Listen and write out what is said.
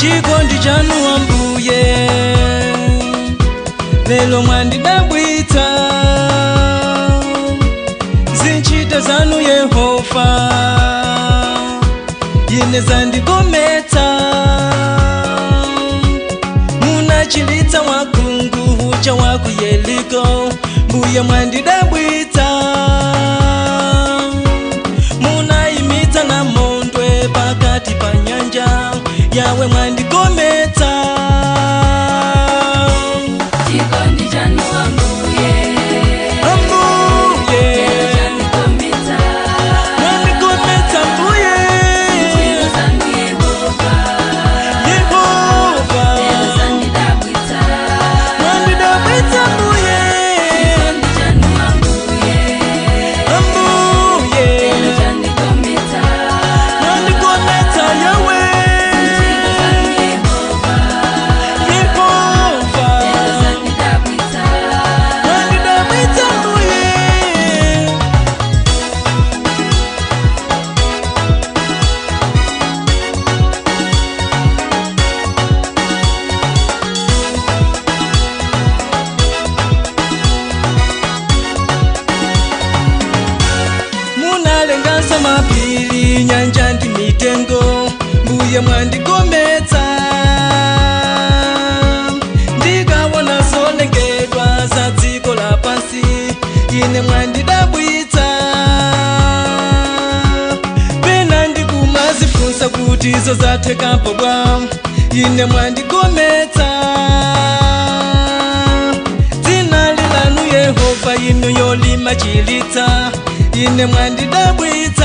Chikondi chanu Ambuye, lelo mwandidabwitsa. Zinchito zanu Yehova, ine zandigometsa. Munachilitsa wakungu ucha waku Yeriko, Mbuye mwandidabwitsa. Munayimitsa namondwe pakati pa nyanja, Yawe mwandigometsa. Chikondi chanu Ambuye, Ambuye, lelo chandigometsa. Mwandigometsa Mbuye. Ntchito zanu Yehova, Yehova, lelo zandidabwitsa. Mwandidabwitsa Mbuye. Chikondi chanu Ambuye, Ambuye, lelo chandigometsa. Mwandigometsa Yawe. Ntchito zanu Yehova, Yehova, lelo zandidabwitsa. Mwandidabwitsa Mbuye. Munalenganso mapiri, nyanja ndi mitengo, Mbuye mwandigometsa. Ndikawona zolengedwa za dziko lapansi, ine mwandidabwitsa. Pena ndikumazifunsa kuti izo zathekapo bwa, ine mwandigometsa. Dzina lilanu Yehova, inu yolima chilitsa, ine mwandidabwitsa.